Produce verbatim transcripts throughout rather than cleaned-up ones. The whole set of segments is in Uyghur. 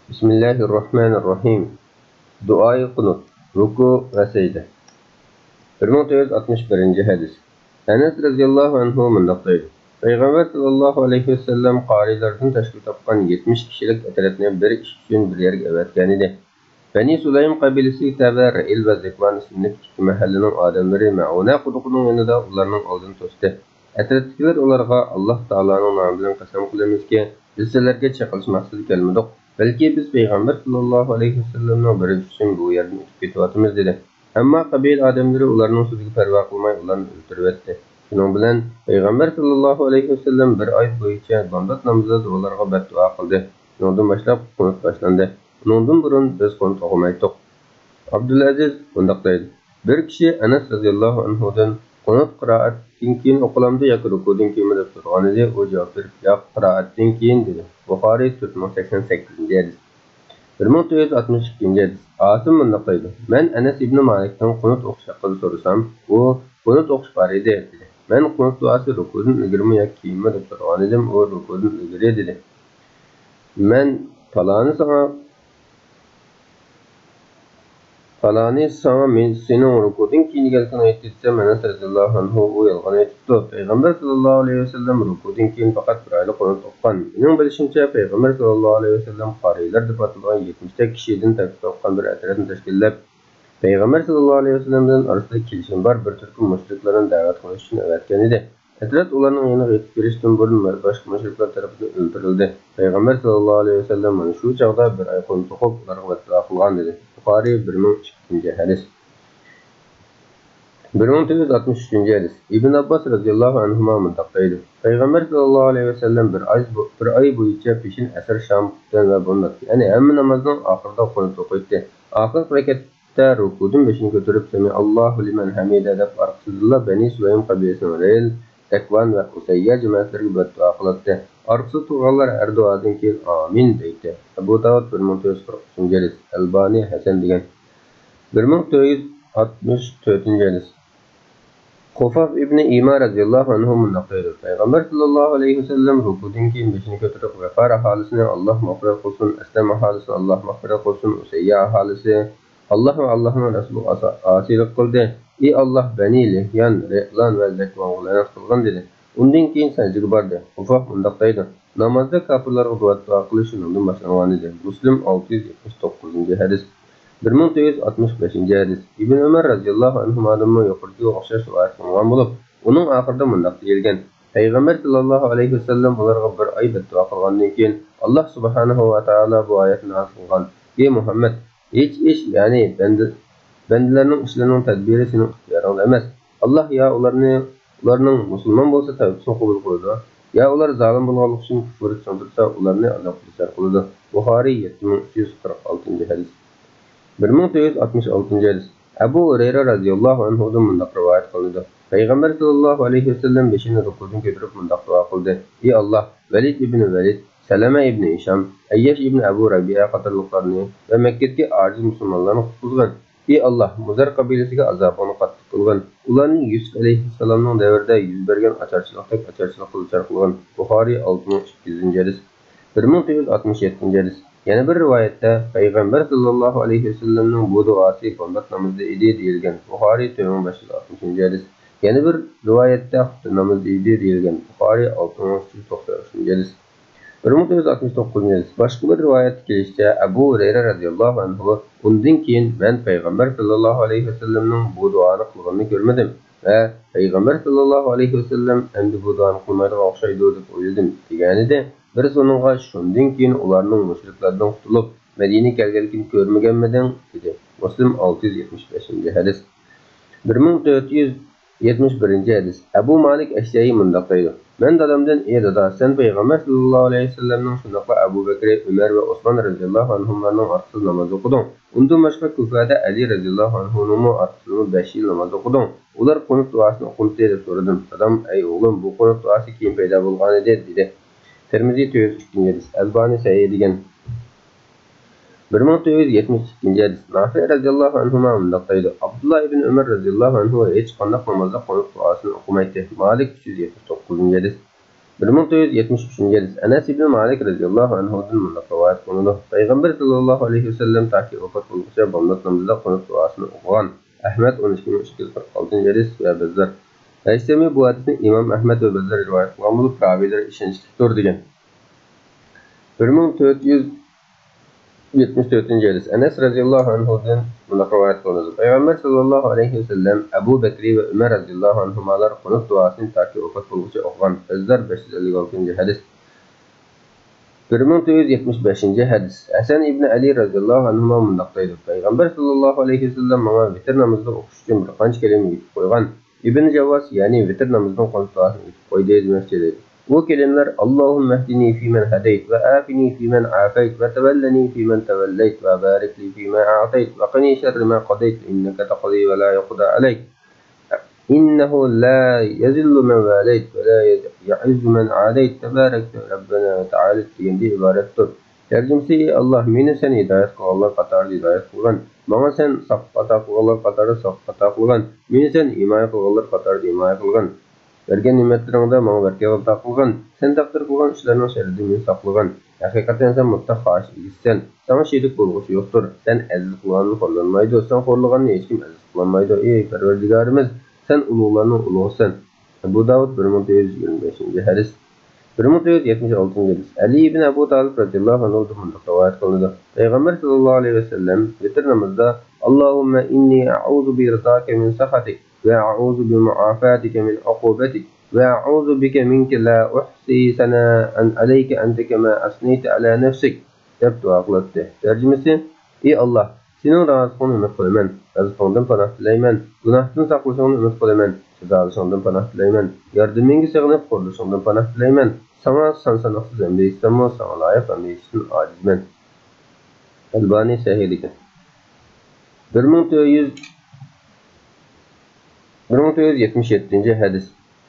بىسمىللاھىررەھمانىررەھىم. دۇئائى قۇنۇت، رۇكۇ ۋە سەجدە. بىر مىڭ تۆت يۈز ئاتمىش بىرىنچى ھەدىس. ئەنەس رەزىياللاھۇ ئەنھۇ مۇنداق دەيدۇ: پەيغەمبەر ساللاللاھۇ ئەلەيھى ۋەسەللەم قارىيلاردىن تەشكىل تاپقان يەتمىش كىشىلىك ئەترەتنى بىر ئىش ئۈچۈن بىر يەرگە ئەۋەتكەنىدى. بەنى سۇلەيم قەبىلىسىگە تەۋە رەئىل ۋە زەكۋان ئىسىملىك ئىككى مەھەللىنىڭ ئادەملىرى مەئۇنە قۇدۇقىنىڭ يېنىدا ئۇلارنىڭ ئالدىنى توستى. ئەترەتتىكىلەر ئۇلارغا، «ئاللاھ تائالانىڭ نامى بىلەن قەسەم قىلىمىزكى، بىز سىلەرگە چېقىلىش مەقسىتىدە كەلمىدۇق، بەلكى بىز پەيغەمبەر ساللاللاھۇ ئەلەيھى ۋەسەللەمنىڭ بىر ئىش ئۈچۈن بۇ يەردىن ئۆتۈپ كېتىۋاتىمىز» دېدى. ئەمما قەبىلە ئادەملىرى ئۇلارنىڭ سۆزىگە پەرۋا قىلماي، ئۇلارنى ئۆلتۈرۈۋەتتى. شۇنىڭ بىلەن پەيغەمبەر ساللاللاھۇ ئەلەيھى ۋەسەللەم بىر ئاي بويىچە بامدات نامىزىدا دۇئالارغا بەددۇئا قىلدى. شۇنىڭدىن باشلاپ قۇنۇت باشلاندى. ئۇنىڭدىن بۇرۇن بىز قۇنۇت ئوقۇمايتتۇق. ئابدۇلئەزىز مۇنداق دەيدۇ: بىر كىشى ئەنەس رەزىياللاھۇ ئەنھۇدىن، «قۇنۇت قىرائەتتىن كېيىن ئوقۇلامدۇ ياكى رۇكۇدىن كېيىنمۇ؟» دەپ سورىغانىدى. ئۇ جاۋاب بېرىپ، «ياق، قىرائەتتىن كېيىن» دېدى. بۇخارىي، تۆت مىڭ سەكسەن سەككىزىنچى ھەدىس. بىر مىڭ تۆت يۈز ئاتمىش ئىككىنچى ھەدىس. ئاسىم مۇنداق دەيدۇ: مەن ئەنەس ئىبنى مالىكتىن قۇنۇت ئوقۇش ھەققىدە سورىسام، ئۇ، «قۇنۇت ئوقۇش بار ئىدى» دېدى. مەن، «قۇنۇت دۇئاسى رۇكۇدىن ئىلگىرىمۇ ياكى كېيىنمۇ؟» دەپ سورىغانىدىم. ئۇ، «رۇكۇدىن ئىلگىرى» دېدى. مەن، «پالانى ساڭا، پالانى ساڭا مېن، سېنىڭ رۇكۇدىن كېيىن ئىكەنلىكىڭنى ئېيتتى» دېسەم، ئەنەس رەزىياللاھۇ ئەنھۇ، «ئۇ يالغان ئېيتىپتۇ. پەيغەمبەر ساللاللاھۇ ئەلەيھى ۋەسەللەم رۇكۇدىن كېيىن پەقەت بىر ئايلا قۇنۇت ئوقۇغان. مېنىڭ بىلىشىمچە، پەيغەمبەر ساللاللاھۇ ئەلەيھى ۋەسەللەم قارىيلار دەپ ئاتىلىدىغان يەتمىشتەك كىشىدىن تەركىب تاپقان بىر ئەترەتنى تەشكىللەپ، پەيغەمبەر ساللاللاھۇ ئەلەيھى ۋەسەللەم بىلەن ئارىسىدا كېلىشىم بار بىر تۈركۈم مۇشرىكلارنى دەۋەت قىلىش ئۈچۈن ئەۋەتكەن ئىدى. ئەترەت ئۇلارنىڭ يېنىغا يېتىپ بېرىشتىن بۇرۇن باشقا مۇشرىكلار تەرىپىدىن ئۆلتۈرۈلدى. پەيغەمبەر ساللاللاھۇ ئەلەيھى ۋەسەللەم مانا شۇ چاغدا بىر ئاي قۇنۇت ئوقۇپ، ئۇلارغا بەددۇئا قىلغان» دېدى. بۇخارىي، بىر مىڭ ئىككىنچى ھەدىس. بىر مىڭ تۆت يۈز ئاتمىش ئۈچىنچى ھەدىس. ئىبن ئابباس رەزىياللاھۇ ئەنھۇما مۇنداق دەيدۇ: پەيغەمبەر ساللاللاھۇ ئەلەيھى ۋەسەللەم بىر ئاي، بىر ئاي بويىچە پېشىن، ئەسىر، شام، خۇپتەن ۋە بۇنداق، يەنى ھەممە نامازنىڭ ئاخىرىدا قۇنۇت ئوقۇيتتى. ئاخىرقى رەكەت ھەتتا رۇكۇدىن بېشىنى كۆتۈرۈپ، «سەمىئەللاھۇ لىمەن ھەمىدە» دەپ، ئارقىسىدىنلا بەنى سۇلەيم قەبىلىسىنىڭ رەئىل، زەكۋان ۋە ئۇسەييە جەمەتلىرىگە بەددۇئا قىلاتتى. ئارقىسىدا تۇرغانلار ھەر دۇئادىن كېيىن «ئامىن» دەيتتى. ئەبۇ داۋۇد، بىر مىڭ تۆت يۈز قىرىق ئۈچىنچى ھەدىس، ئەلبانى ھەسەن دېگەن. بىر مىڭ تۆت يۈز ئاتمىش تۆتىنچى ھەدىس. خۇفاف ئىبنى ئىما رەزىياللاھۇ ئەنھۇ مۇنداق دەيدۇ: پەيغەمبەر ساللاللاھۇ ئەلەيھى ۋەسەللەم رۇكۇدىن كېيىن بېشىنى كۆتۈرۈپ، غىفار ئاھالىسىنى «ئاللاھ مەغپىرەت قىلسۇن»، ئەسلەم ئاھالىسىنى «ئاللاھ مەغپىرەت قىلسۇن»، ئۇسەييە ئاھالىسى، «ئاللاھ ۋە ئاللاھنىڭ رەسۇلىغا ئاسا-، ئاسىيلىق قىلدى. ئى ئاللاھ، بەنى لىھيان، رەئلان ۋە زەكۋانغا لەنەت قىلغىن» دېدى. ئۇندىن كېيىن سەجدىگە باردى. خۇفاف مۇنداق دەيدۇ: نامازدا كاپىرلارغا دۇئا، دۇئا قىلىش شۇنىڭدىن باشلانغانىدى. مۇسلىم، ئالتە يۈز يەتمىش توققۇزىنچى ھەدىس. بىر مىڭ تۆت يۈز ئاتمىش بەشىنچى ھەدىس. ئىبن ئۆمەر رەزىياللاھۇ ئەنھۇمادىنمۇ يۇقىرىدىكىگە ئوخشاش رىۋايەت قىلىنغان بولۇپ، ئۇنىڭ ئاخىرىدا مۇنداق دېيىلگەن: پەيغەمبەر ساللاللاھۇ ئەلەيھى ۋەسەللەم ئۇلارغا بىر ئاي بەددۇئا قىلغاندىن كېيىن، ئاللاھ سۇبھانەھۇ ۋە تائالا بۇ ئايەتنى نازىل قىلغان: «ئى مۇھەممەد، ھېچ ئىش، يەنى بەندە-، بەندىلەرنىڭ ئىشلىرىنىڭ تەدبىرى سېنىڭ ئىختىيارىڭدا ئەمەس. ئاللاھ يا ئۇلارنى، ئۇلارنىڭ مۇسۇلمان بولسا تەۋبىسىنى قوبۇل قىلىدۇ، يا ئۇلار زالىم بولغانلىقى ئۈچۈن كۇفرىغا چىڭ تۇرسا، ئۇلارنى ئازابقا دۇچار قىلىدۇ.» بۇخارىي، يەتتە مىڭ ئۈچ يۈز قىرىق ئالتىنچى ھەدىس. بىر مىڭ تۆت يۈز ئاتمىش ئالتىنچى ھەدىس. ئەبۇ ھۇرەيرە رەزىياللاھۇ ئەنھۇدىن مۇنداق رىۋايەت قىلىنىدۇ: پەيغەمبەر ساللاللاھۇ ئەلەيھى ۋەسەللەم بېشىنى رۇكۇدىن كۆتۈرۈپ مۇنداق دۇئا قىلدى: «ئى ئاللاھ، ۋەلىد ئىبنى ۋەلىد، سەلەمە ئىبنى ھىشام، ئەيياش ئىبنى ئەبۇ رەبىئە قاتارلىقلارنى ۋە مەككىدىكى ئاجىز مۇسۇلمانلارنى قۇتقۇزغىن. ئى ئاللاھ، مۇزەر قەبىلىسىگە ئازابىڭنى قاتتىق قىلغىن. ئۇلارنى يۈسۈپ ئەلەيھىسسالامنىڭ دەۋرىدە يۈز بەرگەن ئاچارچىلىقتەك ئاچارچىلىققا دۇچار قىلغىن.» بۇخارىي، ئالتە مىڭ ئۈچ يۈزىنچى ھەدىس. بىر مىڭ تۆت يۈز ئاتمىش يەتتىنچى ھەدىس. يەنە بىر رىۋايەتتە، پەيغەمبەر ساللاللاھۇ ئەلەيھى ۋەسەللەمنىڭ بۇ دۇئاسى بامدات نامىزىدا ئىدى دېيىلگەن. بۇخارىي، تۆت مىڭ بەش يۈز ئاتمىشىنچى ھەدىس. يەنە بىر رىۋايەتتە، خۇپتە نامىزىدا ئىدى دېيىلگەن. بۇخارىي، ئالتە مىڭ ئۈچ يۈز توقسان ئۈچىنچى ھەدىس. بىر مىڭ تۆت يۈز ئاتمىش توققۇزىنچى ھەدىس. باشقا بىر رىۋايەتتە كېلىشىچە، ئەبۇ ھۇرەيرە رەزىياللاھۇ ئەنھۇ، ئۇندىن كېيىن مەن پەيغەمبەر ساللاللاھۇ ئەلەيھى ۋەسەللەمنىڭ بۇ دۇئانى قىلغىنىنى كۆرمىدىم ۋە پەيغەمبەر ساللاللاھۇ ئەلەيھى ۋەسەللەم ئەمدى بۇ دۇئانى قىلمايدىغان ئوخشايدۇ دەپ ئويلىدىم، دېگەنىدى. بىرسى ئۇنىڭغا، شۇندىن كېيىن ئۇلارنىڭ مۇشرىكلاردىن قۇتۇلۇپ، مەدىنىگە كەلگەنلىكىنى كۆرمىگەنمىدىڭ؟ دېدى. مۇسلىم، ئالتە يۈز يەتمىش بەشىنچى ھەدىس. بىر مىڭ تۆت يۈز يەتمىش بىرىنچى ھەدىس. ئەبۇ مالىك ئەشجەئى مۇنداق دەيدۇ: مەن دادامدىن، ئى دادا، سەن پەيغەمبەر ساللاللاھۇ ئەلەيھى ۋەسەللەمنىڭ، شۇنداقلا ئەبۇ بەكرى، ئۆمەر ۋە ئوسمان رەزىياللاھۇ ئەنھۇملارنىڭ ئارقىسىدا ناماز ئوقۇدۇڭ. ئۇندىن باشقا كۇفەدە ئەلى رەزىياللاھۇ ئەنھۇنىڭمۇ ئارقىسىدىمۇ بەش يىل ناماز ئوقۇدۇڭ. ئۇلار قۇنۇت دۇئاسىنى ئوقۇمتى دەپ سورىدىم. دادام، ئەي ئوغلۇم، بۇ قۇنۇت دۇئاسى كېيىن پەيدا بولغانىدى، دېدى. تىرمىزى، تۆت يۈز ئىككىنچى ھەدىس، ئەلبانى سەھىھ دېگەن. بىر مىڭ تۆت يۈز يەتمىش ئىككىنچى ھەدىس. نافىئ رەزىياللاھۇ ئەنھۇما مۇنداق دەيدۇ: ئابدۇللا ئىبن ئۆمەر رەزىياللاھۇ ئەنھۇ ھېچقانداق نامازدا قۇنۇت دۇئاسىنى ئوقۇمايتتى. مالىك، ئۈچ يۈز يەتمىش توققۇزىنچى ھەدىس. بىر مىڭ تۆت يۈز يەتمىش ئۈچىنچى ھەدىس. ئەنەس ئىبن مالىك رەزىياللاھۇ ئەنھۇدىن مۇنداق رىۋايەت قىلىنىدۇ، پەيغەمبەر ساللاللاھۇ ئەلەيھى ۋەسەللەم تاكى ۋاپات بولغۇچە بامدات نامىزىدا قۇنۇت دۇئاسىنى ئوقۇغان. ئەھمەد، ئون ئىككى مىڭ ئىككى يۈز قىرىق ئالتىنچى ھەدىس، ۋە بەززار. ھەيسەمى بۇ ھەدىسنى ئىمام ئەھمەد ۋە بەززار رىۋايەت قىلغان بولۇپ، راۋىيلىرى ئىشەنچلىكتۇر، دېگەن. بىر مىڭ تۆت يۈز يەتمىش تۆتىنچى ھەدىس. ئەنەس رەزىياللاھۇ ئەنھۇدىن مۇنداق رىۋايەت قىلىنىدۇ، پەيغەمبەر ساللاللاھۇ ئەلەيھى ۋەسەللەم، ئەبۇ بەكرى ۋە ئۆمەر رەزىياللاھۇ ئەنھۇمالار قۇنۇت دۇئاسىنى تاكى ۋاپات بولغۇچە ئوقۇغان. بەززار، بەش يۈز ئەللىك ئالتىنچى ھەدىس. بىر مىڭ تۆت يۈز يەتمىش بەشىنچى ھەدىس. ھەسەن ئىبنى ئەلى رەزىياللاھۇ ئەنھۇما مۇنداق دەيدۇ، پەيغەمبەر ساللاللاھۇ ئەلەيھى ۋەسەللەم ماڭا ۋىتىر نامىزىدا ئوقۇش ئۈچۈن بىر قانچە كەلىمە ئېيتىپ قويغان. ئىبن جاۋاس، يەنى ۋىتىر نامىزىنىڭ قۇنۇت دۇئاسىنى ئېيتىپ قويدى دېمەكچى دەيدۇ. بۇ كەلىمىلەر، اللهم اهدني فيمن هديت، وعافني فيمن عافيت، وتولني فيمن توليت، وبارك لي فيما أعطيت، وقني شر ما قضيت، إنك تقضي ولا يقضى عليك، إنه لا يذل من واليت، ولا يعز من عاديت، تباركت ربنا وتعاليت دېگەندىن ئىبارەتتۇر. تەرجىمىسى، ئى ئاللاھ، مېنى سەن ھىدايەت قىلغانلار قاتارىدا ھىدايەت قىلغىن، ماڭا سەن ساقلىق ئاتا قىلغانلار قاتارىدا ساقلىق ئاتا قىلغىن، مېنى سەن ھىمايە قىلغانلار قاتارىدا ھىمايە قىلغىن. بەرگەن نېمەتلىرىڭدە ماڭا بەرىكەت ئاتا قىلغىن، سەن تەقدىر قىلغان ئىشلارنىڭ شەررىدىن مېنى ساقلىغىن. ھەقىقەتەن سەن مۇتلەق خاھىش ئىگىسىسەن، ساڭا شېرىك بولغۇچى يوقتۇر. سەن ئەزىز قىلغاندىن خورلانمايدۇ، سەن خورلىغاندىن ھېچكىم ئەزىز قىلالمايدۇ. ئى پەرۋەردىگارىمىز، سەن ئۇلۇغلارنىڭ ئۇلۇغىسەن. ئەبۇ داۋۇد، بىر مىڭ تۆت يۈز يىگىرمە بەشىنچى ھەدىس. بىر مىڭ تۆت يۈز يەتمىش ئالتىنچى ھەدىس. ئەلى ئىبن ئەبۇ تالىپ رەزىياللاھۇ ئەنھۇدىن مۇنداق رىۋايەت قىلىنىدۇ، پەيغەمبەر ساللاللاھۇ ئەلەيھى ۋەسەللەم ۋىتىر نامىزىدا، اللهم إني أعوذ برضاك من سخطك، وأعوذ بمعافاتك من عقوبتك، وأعوذ بك منك، لا أحصي ثناء عليك أنت كما أثنيت على نفسك، دەپ دۇئا قىلاتتى. تەرجىمىسى، ئى ئاللاھ، سېنىڭ رازىلىقىڭنى ئۈمىد قىلىمەن، غەزىپىڭدىن پاناھ تىلەيمەن، گۇناھتىن ساقلىشىڭنى ئۈمىد قىلىمەن، جازالىشىڭدىن پاناھ تىلەيمەن، ياردىمىڭگە سېغىنىپ قورۇلۇشۇڭدىن پاناھ تىلەيمەن، ساڭا سان-ساناقسىز ھەمدە ئېيتساممۇ، ساڭا لايىق ھەمدە ئېيتىشتىن ئاجىزمەن. ئەلبانى سەھىھلىگەن. بىر مىڭ تۆت يۈز، بىر مىڭ تۆت يۈز يەتمىش يەتتىنچى ھەدىس.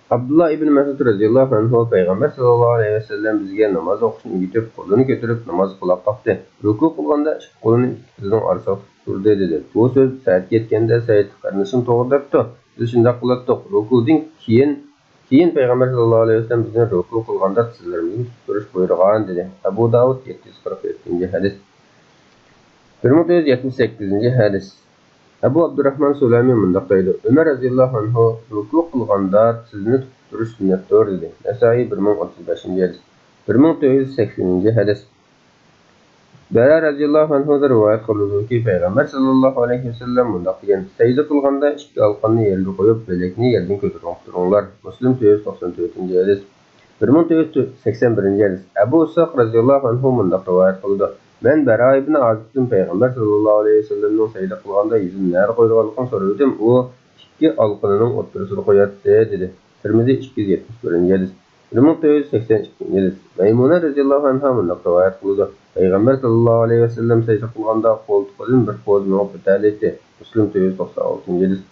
ئابدۇللا ئىبن مەسئۇد رەزىياللاھۇ ئەنھۇ، پەيغەمبەر ساللاللاھۇ ئەلەيھى ۋەسەللەم بىزگە ناماز ئوقۇشنى ئۆگىتىپ، قولىنى كۆتۈرۈپ نامازغا قۇلاق قاقتى. رۇكۇ قىلغاندا ئىككى قولىنى ئىككى تىزىنىڭ ئارىسىغا تۇتۇپ تۇردى، دېدى. بۇ سۆز سەئەدكە يەتكەندە، سەئىد قېرىندىشىم توغرا دەپتۇ، بىز شۇنداق قىلاتتۇق. رۇكۇدىن كېيىن، كېيىن پەيغەمبەر ساللاللاھۇ ئەلەيھى ۋەسەللەم بىزنى رۇكۇ قىلغاندا تىزلىرىمىزنى تۇتۇپ تۇرۇش بۇيرۇغان، دېدى. ئەبۇ داۋۇد، يەتتە يۈز قىرىق يەتتىنچى ھەدىس. بىر مىڭ تۆت يۈز يەتمىش سەككىزىنچى ھەدىس. ئەبۇ ئابدۇراخمان سۇلەيمى مۇنداق دەيدۇ، ئۆمەر رەزىياللاھۇ ئەنھۇ، رۇكۇ قىلغاندا تىزنى تۇتۇپ تۇرۇش سۈننەتتۇر، دېدى. نەسائىي، بىر مىڭ ئوتتۇز بەشىنچى ھەدىس. بىر مىڭ تۆت يۈز سەكسىنىنچى ھەدىس. بەرا رەزىياللاھۇ ئەنھۇدىن رىۋايەت قىلىنىدۇكى، پەيغەمبەر ساللاللاھۇ ئەلەيھى ۋەسەللەم مۇنداق دېگەن، سەجدە قىلغاندا ئىككى ئالىقىننى يەرگە قويۇپ، بىلەكنى يەردىن كۆتۈرۈپ تۇرۇڭلار. مۇسلىم، تۆت يۈز توقسان تۆتىنچى ھەدىس. بىر مىڭ تۆت يۈز سەكسەن بىرىنچى ھەدىس. ئەبۇ ئىسھاق رەزىياللاھۇ ئەنھۇ مۇنداق رىۋايەت قىلىدۇ، مەن بەرا ئىبن ئازىبتىن پەيغەمبەر ساللاللاھۇ ئەلەيھى ۋەسەللەمنىڭ سەجدە قىلغاندا يۈزىنى نەدە قويىدىغانلىقىنى سورىۋىدىم. ئۇ ئىككى ئالىقىنىنىڭ ئوتتۇرىسىدا قوياتتى، دېدى. تىرمىزى، ئىككى يۈز يەتمىش بىرىنچى ھەدىس. بىر مىڭ تۆت يۈز سەكسەن ئىككىنچى ھەدىس. مەيمۇنە رەزىياللاھۇ ئەنھا مۇنداق رىۋايەت قىلىدۇ، پەيغەمبەر ساللاللاھۇ ئەلەيھى ۋەسەللەم سەجدە قىلغاندا قولتۇقىدىن بىر پوز مېڭىپ ئۆتەلەيتتى. مۇسلىم، تۆت يۈز توقسان ئالتىنچى ھەدىس.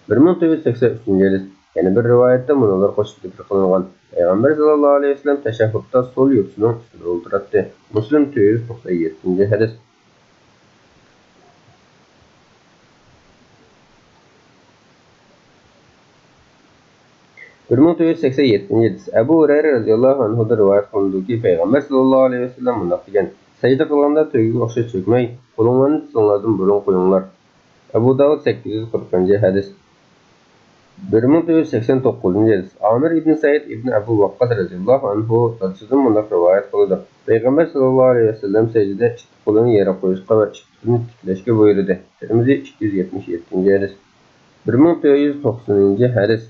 بىر مىڭ تۆت يۈز سەكسەن ئۈچىنچى ھەدىس. يەنە بىر رىۋايەتتە مۇنۇلار قوشۇپ زىكىر قىلىنغان، پەيغەمبەر ساللاللاھۇ ئەلەيھى ۋەسەللەم تەشەھھۇدتا سول يوتىسىنىڭ ئۈستىدە ئولتۇراتتى. مۇسلىم، تۆت يۈز توقسان يەتتىنچى ھەدىس. بىر مىڭ تۆت يۈز سەكسەن يەتتىنچى ھەدىس. ئەبۇ ھۇرەيرە رەزىياللاھۇ ئەنھۇدىن رىۋايەت قىلىنىدۇكى، پەيغەمبەر ساللاللاھۇ ئەلەيھى ۋەسەللەم مۇنداق دېگەن، سەجدە قىلغاندا تۆگىگە ئوخشاش چۆكمەي، قولۇڭلارنى تىزىڭلاردىن بۇرۇن قويۇڭلار. ئەبۇ داۋۇد، سەككىز يۈز قىرىقىنچى ھەدىس. بىر مىڭ تۆت يۈز سەكسەن توققۇزىنچى ھەدىس. ئامىر ئىبن سەئىد ئىبن ئەبۇ ۋەققاس رەزىياللاھۇ ئەنھۇ دادىسىدىن مۇنداق رىۋايەت قىلىدۇ، پەيغەمبەر ساللاللاھۇ ئەلەيھى ۋەسەللەم سەجدىدە ئىككى قولىنى يەرگە قويۇشقا ۋە ئىككى پۇتىنى تىكلەشكە بۇيرۇدى. تىرمىزى، ئىككى يۈز يەتمىش يەتتىنچى ھەدىس. بىر مىڭ تۆت يۈز توقسىنىنچى ھەدىس.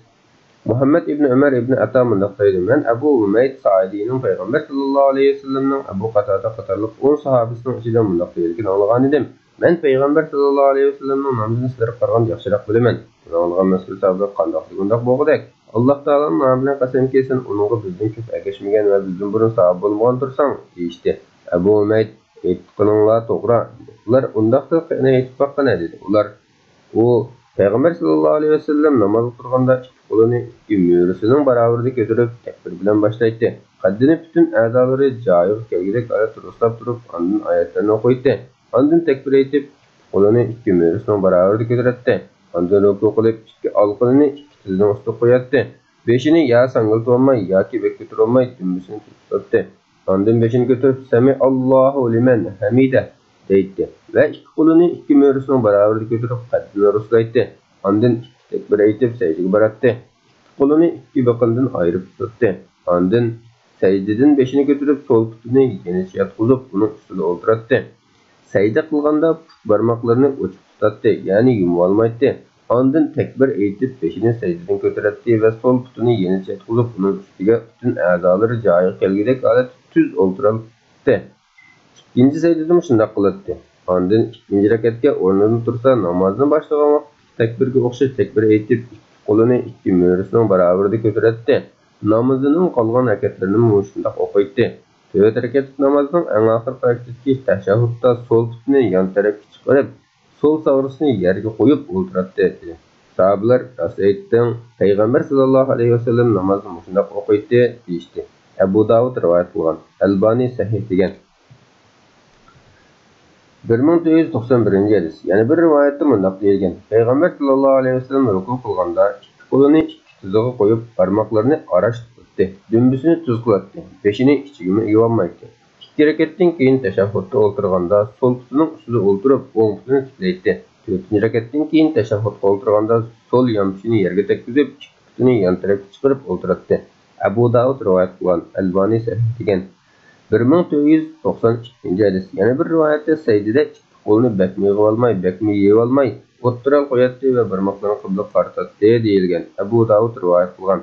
مۇھەممەد ئىبن ئۆمەر ئىبن ئەتا مۇنداق دەيدۇ، مەن ئەبۇ ھۇمەيد سائىدىنىڭ پەيغەمبەر ساللاللاھۇ ئەلەيھى ۋەسەللەمنىڭ ئەبۇ قاتادە قاتارلىق ئون ساھابىسىنىڭ ئىچىدە مۇنداق دېگەنلىكىنى ئاڭلىغانىدىم، مەن پەيغەمبەر ساللاللاھۇ ئەلەيھى ۋەسەللەمنىڭ نامىزىنى سىلەرگە قارىغاندا ياخشىراق بىلىمەن. بۇنى ئاڭلىغان مەسئۇل ساھابە، قانداق دېگۈنداق بولغۇدەك؟ ئاللاھ تائالانىڭ نامى بىلەن قەسەمكى، سەن ئۇنىڭغا بىزدىن كۆپ ئەگەشمىگەن ۋە بىزدىن بۇرۇن ساھابە بولمىغان تۇرساڭ، دېيىشتى. ئەبۇ ھۇمەيد، ئېيتقىنىڭلار توغرا، دېدى. ئۇلار، ئۇنداقتا قېنى ئېيتىپ باققىنە، دېدى. ئۇلار، ئۇ پەيغەمبەر ساللاللاھۇ ئەلەيھى ۋەسەللەم نامازغا تۇرغاندا ئىككى قولىنى ئىككى مۈرىسىنىڭ باراۋىرىدە كۆتۈرۈپ تەكبىر بىلەن باشلايتتى. قەددىنى پۈتۈن ئەزالىرى جايىغا كەلگۈدەك ھالەتتە رۇسلاپ تۇرۇپ، ئاندىن ئايەتلەرنى ئوقۇيتتى. ئاندىن تەكبىر ئېيتىپ، ئىككى قولىنى ئىككى مۈرىسىنىڭ باراۋىرىدە كۆتۈرەتتى. ئاندىن رۇكۇ قىلىپ، ئىككى ئالىقىنىنى ئىككى تىزىنىڭ ئۈستىگە قوياتتى. بېشىنى يا ساڭگىلىتىۋالماي، ياكى بەك كۆتۈرۈۋالماي، دۈمبىسىنى تۇتۇپ تۇراتتى. ئاندىن بېشىنى كۆتۈرۈپ، «سەمىئاللاھۇ لىمەن ھەمىدە» دەيتتى ۋە ئىككى قولىنى ئىككى مۈرىسىنىڭ باراۋىرىدا كۆتۈرۈپ، قەددىنى رۇسلايتتى. ئاندىن ئىككى تەكبىر ئېيتىپ، سەجدىگە باراتتى. ئىككى قولىنى ئىككى بېقىندىن ئايرىپ تۇتاتتى. ئاندىن سەجدىدىن بېشىنى كۆتۈرۈپ، سول پۇتىنى يېنىچە ياتقۇزۇپ، ئۇنىڭ ئۈستىدە ئولتۇراتتى. سەجدە قىلغاندا پۇت بارماقلىرىنى ئوچۇق تۇتاتتى، يەنى يۇمۇۋالمايتتى. ئاندىن تەكبىر ئېيتىپ، بېشىنى سەجدىدىن كۆتۈرەتتى ۋە سول پۇتىنى يېنىچە ياتقۇزۇپ، ئۇنىڭ ئۈستىگە پۈتۈن ئەزالىرى جايىغا كەلگۈدەك ھالەتتە تۈز ئولتۇراتتى. ئىككىنچى سەجدىدىمۇ شۇنداق قىلاتتى. ئاندىن ئىككىنچى رەكەتكە ئورنىدىن تۇرسا، نامازنى باشلىغان ۋاقىتتىكى تەكبىرگە ئوخشاش تەكبىر ئېيتىپ، ئىككى قولىنى ئىككى مۈرىسىنىڭ باراۋىرىدا كۆتۈرەتتى. نامىزىنىڭ قالغان رەكەتلىرىنىمۇ مۇشۇنداق ئوقۇيتتى. تۆت رەكەتلىك نامازنىڭ ئەڭ ئاخىرقى رەكىتىدىكى تەشەھھۇدتا سول پۇتىنى يان تەرەپكە چىقىرىپ، سول ساغرىسىنى يەرگە قويۇپ ئولتۇراتتى، دېدى. ساھابىلەر، «راست ئېيتتىڭ، پەيغەمبەر ساللاللاھۇ ئەلەيھى ۋەسەللەم نامازنى مۇشۇنداق ئوقۇيتتى» دېيىشتى. ئەبۇ داۋۇد رىۋايەت قىلغان، ئەلبانى سەھىھ دېگەن. بىر مىڭ تۆت يۈز توقسان بىرىنچى ھەدىس. يەنە بىر رىۋايەتتە مۇنداق دېيىلگەن: پەيغەمبەر ساللاللاھۇ ئەلەيھى ۋەسەللەم رۇكۇ قىلغاندا ئىككى قولىنى ئىككى تىزىغا قويۇپ، بارماقلىرىنى ئاراش تۇتاتتى، دۈمبىسىنى تۈز قىلاتتى، بېشىنى ئىچىگىمۇ ئېگىۋالمايتتى. ئىككى رەكەتتىن كېيىن تەشەھھۇدتا ئولتۇرغاندا سول پۇتىنىڭ ئۈستىدە ئولتۇرۇپ، ئوڭ پۇتىنى تىكلەيتتى. تۆتىنچى رەكەتتىن كېيىن تەشەھھۇدقا ئولتۇرغاندا سول يان پۇتىنى يەرگە تەگكۈزۈپ، ئىككى پۇتىنى يان تەرەپكە چىقىرىپ ئولتۇراتتى. ئەبۇ داۋۇد رىۋايەت قىلغان، ئەلبانى سەھىھ دېگەن. بىر مىڭ تۆت يۈز توقسان ئىككىنچى ھەدىس. يەنە بىر رىۋايەتتە سەجدىدە ئىككى قولىنى بەكمۇ يىغىۋالماي، بەكمۇ يېيىۋالماي، ئوتتۇرا قوياتتى ۋە بارماقلىرىنى قىبلىگە قارىتاتتى، دېيىلگەن. ئەبۇ داۋۇد رىۋايەت قىلغان.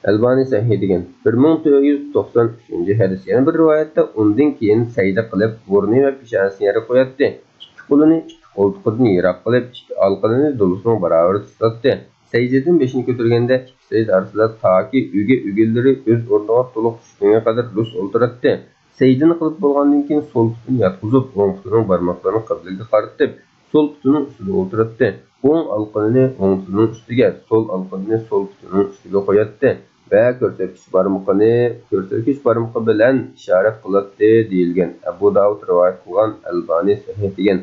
ئەلبانى سەھىھ دېگەن. بىر مىڭ تۆت يۈز توقسان ئۈچىنچى ھەدىس. يەنە بىر رىۋايەتتە ئۇندىن كېيىن سەجدە قىلىپ، بۇرنى ۋە پېشانىسىنى يەرگە قوياتتى. ئىككى قولىنى ئىككى قولتۇقىدىن يىراق قىلىپ، ئىككى ئالىقىنى دولىسىنىڭ باراۋىرىدا تۇتاتتى. سەجدىدىن بېشىنى كۆتۈرگەندە، ئىككى سەجدە ئارىسىدا تاكى ئۆگە ئۆگۈنلىرى ئۆز ئورنىغا تولۇق چۈشكۈنگە قەدەر رۇس ئولتۇراتتى. سەجدىنى قىلىپ بولغاندىن كېيىن، سول پۇتىنى ياتقۇزۇپ، ئوڭ پۇتىنىڭ بارماقلىرىنى قىبلىگە قارىتىپ، سول پۇتىنىڭ ئۈستىدە ئولتۇراتتى. ئوڭ ئالىقىنى ئوڭ پۇتىنىڭ ئۈستىگە، سول ئالىقىنى سول پۇتىنىڭ ئۈستىگە قوياتتى ۋە كۆرسەتكۈچ بارمىقىنى كۆرسەتكۈچ بارمىقى بىلەن ئىشارەت قىلاتتى، دېيىلگەن. ئەبۇ داۋۇد رىۋايەت قىلغان، ئەلبانى سەھىھ دېگەن.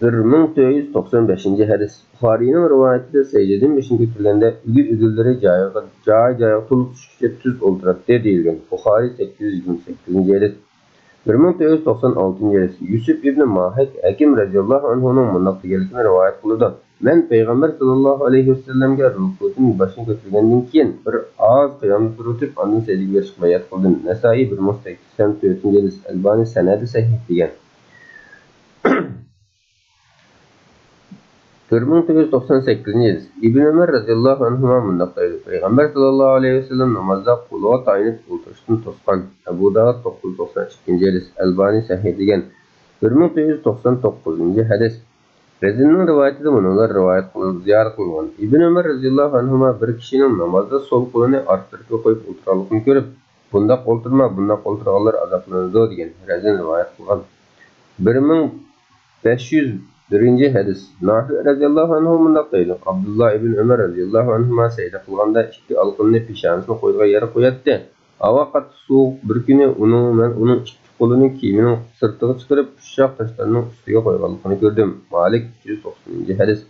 بىر مىڭ تۆت يۈز توقسان بەشىنچى ھەدىس. بۇخارىينىڭ رىۋايىتىدە سەجدىدىن بېشىنى كۆتۈرگەندە ئۆگە ئۆگۈنلىرى جايىغا، جاي جايىغا تولۇق چۈشكۈچە تۈز ئولتۇراتتى، دېيىلگەن. بۇخارىي سەككىز يۈز يىگىرمە سەككىزىنچى ھەدىس. بىر مىڭ تۆت يۈز توقسان ئالتىنچى ھەدىس. يۈسۈپ ئىبنى ماھىك ھەكىم رەزىياللاھۇ ئەنھۇنىڭ مۇنداق دېگەنلىكىنى رىۋايەت قىلىدۇ: مەن پەيغەمبەر ساللاللاھۇ ئەلەيھى ۋەسەللەمگە رۇكۇدىن باشنى كۆتۈرگەندىن كېيىن بىر ئاز قىيامدا تۇرۇۋېتىپ، ئاندىن سەجدىگە بېرىشقا بايئەت قىلدىم. نەسائىي بىر مىڭ سەكسەن تۆتىنچى ھەدىس، ئەلبانى سەنەدى سەھىھ دېگەن. بىر مىڭ تۆت يۈز توقسان سەككىزىنچى ھەدىس. ئىبن ئۆمەر رەزىياللاھۇ ئەنھۇما مۇنداق دەيدۇ: پەيغەمبەر ساللاللاھۇ ئەلەيھى ۋەسەللەم نامازدا قولىغا تايىنىپ ئولتۇرۇشتىن توسقان. ئەبۇ داۋۇد توققۇز يۈز توقسان ئىككىنچى ھەدىس، ئەلبانى سەھىھ دېگەن. بىر مىڭ تۆت يۈز توقسان توققۇزىنچى ھەدىس. رەزىننىڭ رىۋايىتىدە مۇنۇلار رىۋايەت قىلىنىپ زىيارەت قىلىنغان. ئىبن ئۆمەر رەزىياللاھۇ ئەنھۇما بىر كىشىنىڭ نامازدا سول قولىنى ئارقا تەرەپكە قويۇپ ئولتۇرغانلىقىنى كۆرۈپ، بۇنداق ئولتۇرما، بۇنداق ئولتۇرغانلار ئازابلىنىدۇ، دېگەن. رەزىن رىۋايەت قىلغان. بىر مىڭ بەش يۈز بىرىنچى ھەدىس. نافىئ رەزىياللاھۇ ئەنھۇ مۇنداق دەيدۇ: ئابدۇللا ئىبن ئۆمەر رەزىياللاھۇ ئەنھۇما سەجدە قىلغاندا ئىككى ئالىقىنىنى پېشانىسىنىڭ قويىدىغان يەرگە قوياتتى. ھاۋا قاتتىق سوغۇق. بىر كۈنى ئۇنىڭ، مەن ئۇنىڭ ئىككى قولىنى كىيىمىنىڭ سىرتىغا چىقىرىپ، ئۇششاق تاشلارنىڭ ئۈستىگە قويغانلىقىنى كۆردۈم. مالىك، ئۈچ يۈز توقسىنىنچى ھەدىس.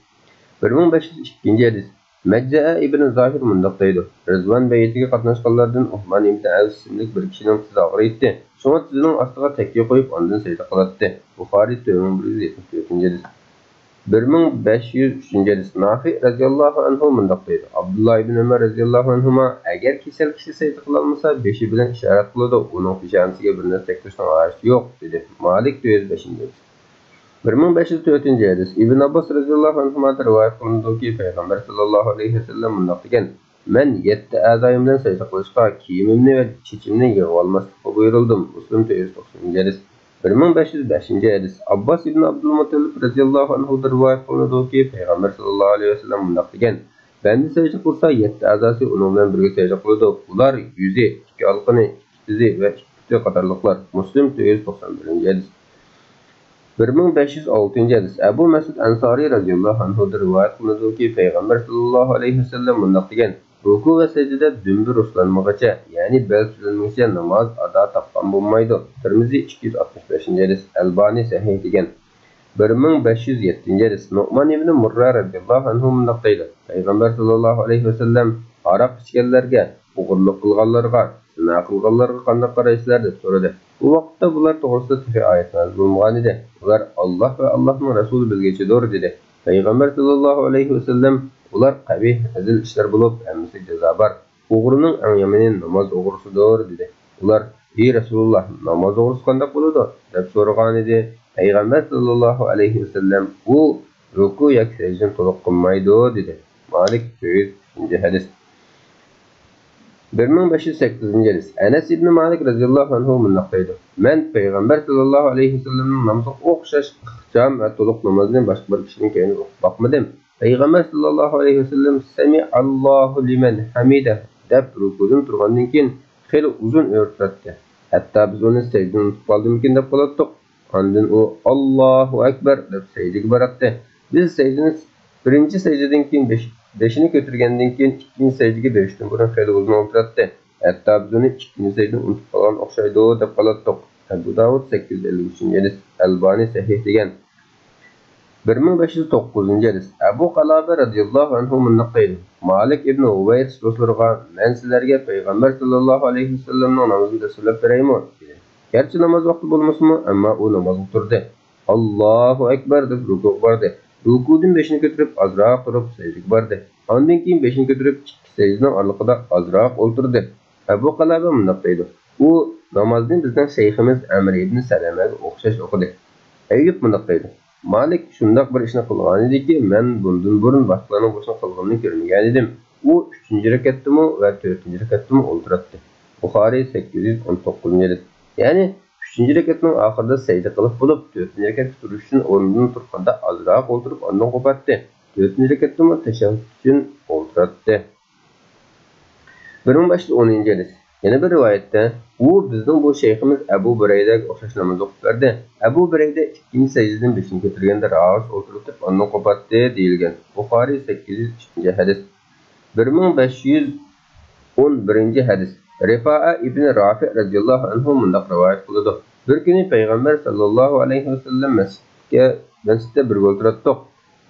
بىر مىڭ بەش يۈز ئىككىنچى ھەدىس. مەجزەئە ئىبن زاھىر مۇنداق دەيدۇ: رىزۋان بەيئىتىگە قاتناشقانلاردىن ئۇھمان ئىبن ئەۋس ئىسىملىك بىر كىشىنىڭ تىزى ئاغرىيتتى. شۇڭا تىزىنىڭ ئاستىغا تەككە قويۇپ، ئاندىن سەجدە قىلاتتى. بۇخارىي، تۆت مىڭ بىر يۈز يەتمىش تۆتىنچى ھەدىس. بىر مىڭ بەش يۈز ئۈچىنچى ھەدىس. نافىئ رەزىياللاھۇ ئەنھۇ مۇنداق دەيدۇ: ئابدۇللا ئىبن ئۆمەر رەزىياللاھۇ ئەنھۇما، ئەگەر كېسەل كىشى سەجدە قىلالمىسا، بېشى بىلەن ئىشارەت قىلىدۇ، ئۇنىڭ پېشانىسىگە بىر نەرسە تەگكۈزۈشنىڭ ھاجىتى يوق، دېدى. مالىك، تۆت يۈز بەشىنچى ھەدىس. بىر مىڭ بەش يۈز تۆتىنچى ھەدىس. ئىبن ئابباس رەزىياللاھۇ ئەنھۇمادىن رىۋايەت قىلىنىدۇكى، پەيغەمبەر ساللاللاھۇ ئەلەيھى ۋەسەللەم مۇنداق دېگەن: مەن يەتتە ئەزايىم بىلەن سەجدە قىلىشقا كىيىمىمنى ۋە چېچىمنى يىغىۋالماسلىققا بۇيرۇلدۇم. مۇسلىم، تۆت يۈز توقسىنىنچى ھەدىس. بىر مىڭ بەش يۈز بەشىنچى ھەدىس. ئابباس ئىبن ئابدۇلمۇتتەلىپ رەزىياللاھۇ ئەنھۇدىن رىۋايەت قىلىنىدۇكى، پەيغەمبەر ساللاللاھۇ ئەلەيھى ۋەسەللەم مۇنداق دېگەن: بەندە سەجدە قىلسا، يەتتە ئەزاسى ئۇنىڭ بىلەن بىرگە سەجدە قىلىدۇ. بۇلار يۈزى، ئىككى ئالىقىنى، ئىككى تىزى ۋە ئىككى پۇتى قاتارلىقلار. مۇسلىم، تۆت يۈز توقسان بىرىنچى ھەدىس. بىر مىڭ بەش يۈز ئالتىنچى ھەدىس. ئەبۇ مەسئۇد ئەنسارىي رەزىياللاھۇ ئەنھۇدىن رىۋايەت قىلىنىدۇكى، پەيغەمبەر ساللاللاھۇ ئەلەيھى ۋەسەللەم مۇنداق دېگەن: رۇكۇ ۋە سەجدىدە دۈمبە رۇسلانمىغىچە، يەنى بەل تۈزۈلمىگىچە ناماز ئادا تاپقان بولمايدۇ. تىرمىزى، ئىككى يۈز ئاتمىش بەشىنچى ھەدىس، ئەلبانى سەھىھ دېگەن. بىر مىڭ بەش يۈز يەتتىنچى ھەدىس. نۇئمان ئىبنى مۇررا رەزىياللاھۇ ئەنھۇ مۇنداق دەيدۇ: پەيغەمبەر ساللاللاھۇ ئەلەيھى ۋەسەللەم ھاراق ئىچكەنلەرگە، ئوغرىلىق قىلغانلارغا، زىنا قىلغانلارغا قانداق قارايسىلەر؟ دەپ سورىدى. بۇ ۋاقىتتا بۇلار توغرىسىدا تېخى ئايەت نازىل بولمىغانىدى. ئۇلار: ئاللاھ ۋە ئاللاھنىڭ رەسۇلى بىلگۈچىدۇر، دېدى. پەيغەمبەر ساللاللاھۇ ئەلەيھى ۋەسەللەم: ئۇلار قەبىھ، رەزىل ئىشلار بولۇپ، ھەممىسىگە جازا بار. ئوغرىنىڭ ئەڭ يامىنى ناماز ئوغرىسىدۇر، دېدى. ئۇلار: ئى رەسۇلۇللاھ، ناماز ئوغرىسى قانداق بولىدۇ؟ دەپ سورىغانىدى. پەيغەمبەر ساللاللاھۇ ئەلەيھى ۋەسەللەم: ئۇ رۇكۇ ياكى سەجدىنى تولۇق قىلمايدۇ، دېدى. مالىك، تۆت يۈز ئۈچىنچى ھەدىس. بىر مىڭ بەش يۈز سەككىزىنچى ھەدىس. ئەنەس ئىبنى مالىك رەزىياللاھۇ ئەنھۇ مۇنداق دەيدۇ: مەن پەيغەمبەر ساللاللاھۇ ئەلەيھى ۋەسەللەمنىڭ نامىزىغا ئوخشاش ئىخچام ۋە تولۇق نامازنى باشقا بىر كىشىدىن كەينىدىن ئوقۇپ باقمىدىم. پەيغەمبەر ساللاللاھۇ ئەلەيھى ۋەسەللەم: سەمىئەللاھۇ لىمەن ھەمىدەھ دەپ رۇكۇدىن تۇرغاندىن كېيىن خېلى ئۇزۇن ئۆرە تۇراتتى. ھەتتا بىز ئۇنى سەجدىدىن ئۇنتۇپ قالدىمىكىن دەپ قالاتتۇق. ئاندىن ئۇ ئاللاھۇ ئەكبەر دەپ سەجدىگە باراتتى. بىز سەجدىنى بىرىنچى سەجدىدىن كېيىن بېش-، بېشىنى كۆتۈرگەندىن كېيىن ئىككىنچى سەجدىگە بېرىشتىن بۇرۇن خېلى ئۇزۇن ئولتۇراتتى. ھەتتا بىز ئۇنى ئىككىنچى سەجدىدىن ئۇنتۇپ قالغان ئوخشايدۇ دەپ قالاتتۇق. ئەبۇ داۋۇد، سەككىز يۈز ئەللىك ئۈچىنچى ھەدىس، ئەلبانى سەھىھ دېگەن. بىر مىڭ بەش يۈز توققۇزىنچى ھەدىس. ئەبۇ قالابە رەزىياللاھۇ ئەنھۇ مۇنداق دەيدۇ: مالىك ئىبنى ھۇۋەيرىس دوستلىرىغا: مەن سىلەرگە پەيغەمبەر ساللاللاھۇ ئەلەيھى ۋەسەللەمنىڭ نامىزىنى تەسۋىرلەپ بېرەيمۇ؟ دېدى. گەرچە ناماز ۋاقتى بولمىسىمۇ، ئەمما ئۇ نامازغا تۇردى. ئاللاھۇ ئەكبەر دەپ رۇكۇغا باردى. رۇكۇدىن بېشىنى كۆتۈرۈپ ئازراق تۇرۇپ سەجدىگە باردى. ئاندىن كېيىن بېشىنى كۆتۈرۈپ ئىككى سەجدىنىڭ ئارىلىقىدا ئازراق ئولتۇردى. ئەبۇ قالابە مۇنداق دەيدۇ: ئۇ نامازنى بىزنىڭ شەيخىمىز ئەمر ئىبنى سەلەمەگە ئوخشاش ئوقۇدى. ئەييۇب مۇنداق دەيدۇ: مالىك شۇنداق بىر ئىشنى قىلغانىدىكى، مەن بۇندىن بۇرۇن باشقىلارنىڭ بۇ ئىشنى قىلغىنىنى كۆرمىگەنىدىم. ئۇ ئۈچىنچى رەكەتتىمۇ ۋە تۆتىنچى رەكەتتىمۇ ئولتۇراتتى. بۇخارىي، سەككىز يۈز ئون توققۇزىنچى ھەدىس. يەنى ئۈچىنچى رەكەتنىڭ ئاخىرىدا سەجدە قىلىپ بولۇپ، تۆتىنچى رەكەتكە تۇرۇش ئۈچۈن ئورنىدىن تۇرغاندا ئازراق ئولتۇرۇپ ئاندىن قوپاتتى. تۆتىنچى رەكەتتىمۇ تەشەھھۇد ئۈچۈن ئولتۇراتتى. بىر مىڭ بەش يۈز ئونىنچى ھەدىس. يەنە بىر رىۋايەتتە، ئۇ بىزنىڭ بۇ شەيخىمىز ئەبۇ بۇرەيدەگە ئوخشاش ناماز ئوقۇپ بەردى. ئەبۇ بۇرەيدە ئىككىنچى سەجدىدىن بېشىنى كۆتۈرگەندە راۋۇرۇس ئولتۇرۇۋېتىپ ئاندىن قوپاتتى، دېيىلگەن. بۇخارىي، سەككىز يۈز ئۈچىنچى ھەدىس. بىر مىڭ بەش يۈز ئون بىرىنچى ھەدىس. رىفائە ئىبنى رافىئ رەزىياللاھۇ ئەنھۇ مۇنداق رىۋايەت قىلىدۇ: بىر كۈنى پەيغەمبەر ساللاللاھۇ ئەلەيھى ۋەسەللەم مەسچىتكە، مەسچىتتە بىرگە ئولتۇراتتۇق.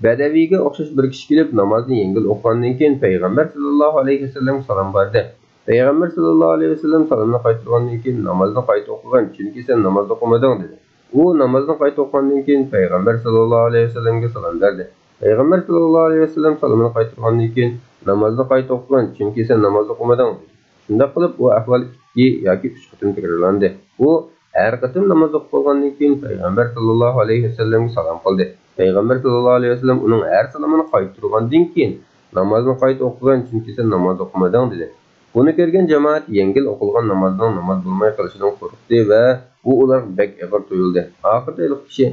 بەدەۋىيگە ئوخشاش بىر كىشى كېلىپ نامازنى يەڭگىل ئوقۇغاندىن كېيىن پەيغەمبەر ساللاللاھۇ ئەلەيھى ۋەسەللەمگە سالام بەردى. پەيغەمبەر ساللاللاھۇ ئەلەيھى ۋەسەللەم سالىمىنى قايتۇرغاندىن كېيىن نامازنى قايتا ئوقۇغىن، چۈنكى سەن ناماز ئوقۇمىدىڭ، دېدى. ئۇ نامازنى قايتا ئوقۇغاندىن كېيىن پەيغەمبەر ساللاللاھۇ ئەلەيھى ۋەسەللەمگە سالام بەردى. پەيغەمبەر ساللاللاھۇ ئەلەيھى ۋەسەللەم سالىمىنى قايتۇرغاندىن كېيىن نامازنى قايتا ئوقۇغىن، چۈنكى سەن ناماز ئوقۇمىدىڭ، دېدى. شۇنداق قىلىپ بۇ ئەھۋال ئىككى ياكى ئۈچ قېتىم تەكرارلاندى. ئۇ ھەر قېتىم ناماز ئوقۇپ بولغاندىن كېيىن پەيغەمبەر ساللاللاھۇ ئەلەيھى ۋەسەللەمگە سالام قىلدى. پەيغەمبەر ساللاللاھۇ ئەلەيھى ۋەسەللەم ئۇنىڭ ھەر سالىمىنى قايتۇرغاندىن كېيىن نامازنى قايتا ئوقۇغىن، چۈنكى سەن ناماز ئوقۇمىدىڭ، دېدى. بۇنى كۆرگەن جامائەت يەڭگىل ئوقۇلغان نامازنىڭ ناماز بولماي قېلىشىدىن قورقتى ۋە بۇ ئۇلارغا بەك ئېغىر تۇيۇلدى. ئاخىرىدا ھېلىقى كىشى،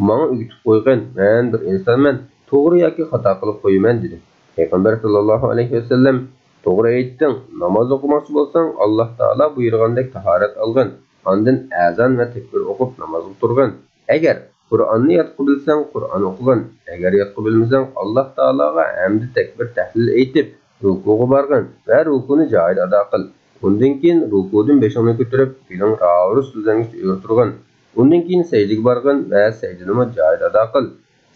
ماڭا ئۆگىتىپ قويغىن، مەن بىر ئىنسانمەن، توغرا ياكى خاتا قىلىپ قويىمەن، دېدى. پەيغەمبەر ساللاللاھۇ ئەلەيھى ۋەسەللەم، توغرا ئېيتتىڭ، ناماز ئوقۇماقچى بولساڭ، ئاللاھ تائالا بۇيرۇغاندەك تاھارەت ئالغىن، ئاندىن ئەزان ۋە تەكبىر ئوقۇپ نامازغا تۇرغىن. ئەگەر قۇرئاننى يادقا بىلسەڭ، قۇرئان ئوقۇغىن، ئەگەر يادقا بىلمىسەڭ، ئاللاھ تائالاغا ھەمدە تەكبىر تەھلىل ئېيتىپ، رۇكۇغا بارغىن ۋە رۇكۇنى جايىدا ئادا قىل. ئۇندىن كېيىن رۇكۇدىن بېشىڭنى كۆتۈرۈپ، بېلىڭ راۋۇرۇس سۆزلەنگۈچە ئۆرە تۇرغىن. ئۇندىن كېيىن سەجدىگە بارغىن ۋە سەجدىنىمۇ جايىدا ئادا قىل.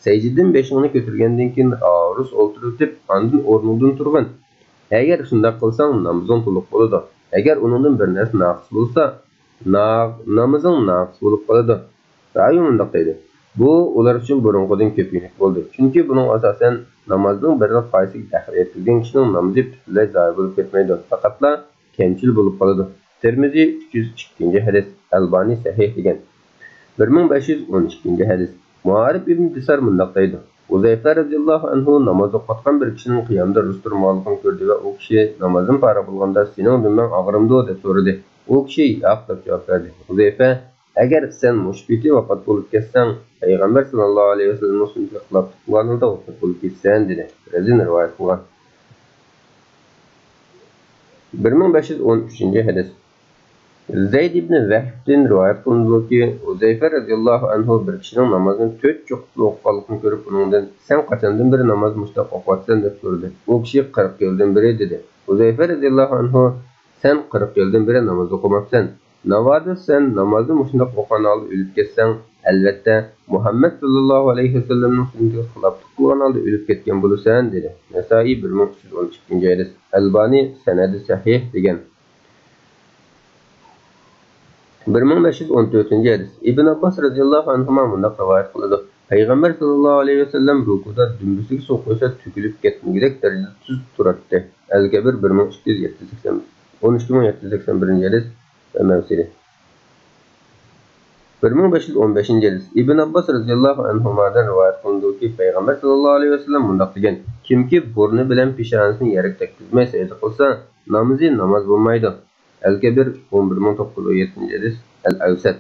سەجدىدىن بېشىڭنى كۆتۈرگەندىن كېيىن راۋۇرۇس ئولتۇرۇۋېتىپ، ئاندىن ئورنۇڭدىن تۇرغىن. ئەگەر شۇنداق قىلساڭ، نامىزىڭ تولۇق بولىدۇ. ئەگەر ئۇنىڭدىن بىر نەرسە ناقىس بولسا، نا-، نامىزىڭ ناقىس بولۇپ قالىدۇ. راۋى مۇنداق دەيدۇ: بۇ ئۇلار ئۈچۈن بۇرۇنقىدىن كۆپىيىنلىك بولدى. چۈنكى بۇنىڭغا ئاساسەن، نامازنىڭ بىرىنىڭ قايسىسىغا تەخىر يەتكۈزگەن كىشىنىڭ نامىزى پۈتۈنلەي زايە بولۇپ كەتمەيدۇ، پەقەتلا كەمچىل بولۇپ قالىدۇ. تىرمىزى، ئۈچ يۈز ئىككىنچى ھەدىس، ئەلبانى سەھىھ دېگەن. بىر مىڭ بەش يۈز ئون ئىككىنچى ھەدىس. مۇھارىب ئىبن دىسار مۇنداق دەيدۇ: ھۇزەيفە رەزىياللاھۇ ئەنھۇ ناماز ئوقۇۋاتقان بىر كىشىنىڭ قىيامدا رۇس تۇرمىغانلىقىنى كۆردى ۋە ئۇ كىشى نامازدىن پارىغ بولغاندا، سېنىڭ دۈمبەڭ ئاغرىمدۇ؟ دەپ سورىدى. ئۇ كىشى ياق دەپ جاۋاب بەردى. ھۇزەيفە، ئەگەر سەن مۇشۇ پېتى ۋاپات بولۇپ كەتسەڭ، پەيغەمبەر ساللاللاھۇ ئەلەيھى ۋەسەللەمنىڭ سۈننىتىگە خىلاپلىق قىلغانلىقتا ۋاپات بولۇپ كېتىسەن، دېدى. رەزىن رىۋايەت قىلغان. بىر مىڭ بەش يۈز ئون ئۈچىنچى ھەدىس. زەيد ئىبنى ۋەھبتىن رىۋايەت قىلىنىدۇكى، ھۇزەيفە رەزىياللاھۇ ئەنھۇ بىر كىشىنىڭ نامازنى تۆت چوققىدىن ئوقۇغانلىقىنى كۆرۈپ، ئۇنىڭدىن، سەن قاچاندىن بېرى نامازنى مۇشۇنداق ئوقۇۋاتىسەن؟ دەپ سورىدى. ئۇ كىشى، قىرىق يىلدىن بېرى، دېدى. ھۇزەيفە رەزىياللاھۇ ئەنھۇ، سەن قىرىق يىلدىن بېرى ناماز ئوقۇماپسەن. ناۋادا سەن نامازنى مۇشۇنداق ئوقۇغان ھالدا ئۆلۈپ كەتسەڭ، ئەلۋەتتە، مۇھەممەد ساللاللاھۇ ئەلەيھى ۋەسەللەمنىڭ سۈننىتىگە خىلاپلىق قىلغان ھالدا ئۆلۈپ كەتكەن بولىسەن، دېدى. نەسائىي، بىر مىڭ ئۈچ يۈز ئون ئىككىنچى ھەدىس. ئەلبانى، سەنەدى سەھىھ، دېگەن. بىر مىڭ بەش يۈز ئون تۆتىنچى ھەدىس. ئىبن ئابباس رەزىياللاھۇ ئەنھۇما مۇنداق رىۋايەت قىلىدۇ: پەيغەمبەر ساللاللاھۇ ئەلەيھى ۋەسەللەم رۇكۇدا دۈمبىسىگە سۇ قۇيسا تۆكۈلۈپ كەتمىگۈدەك دەرىجىدە تۇز تۇراتتى. ئەل كەبىر، بىر مىڭ ئىككى يۈز يەتتە يۈز سەكسەن، ئون ئىككى مىڭ يەتتە يۈز سەكسەن بىرىنچى ھەدىس ۋە مەۋسىلى. بىر مىڭ بەش يۈز ئون بەشىنچى ھەدىس. ئىبن ئابباس رەزىياللاھۇ ئەنھۇمادىن رىۋايەت قىلىنىدۇكى، پەيغەمبەر ساللاللاھۇ ئەلەيھى ۋەسەللەم مۇنداق دېگەن: كىمكى بۇرنى بىلەن پېشانىسىنى يەرگە تەگكۈزمەي سەجدە قىلسا، نامىزى ناماز بولمايدۇ. ئەل كەبىر، ئون بىر مىڭ توققۇز يۈز ئون يەتتىنچى ھەدىس، ئەل ئەۋسەت.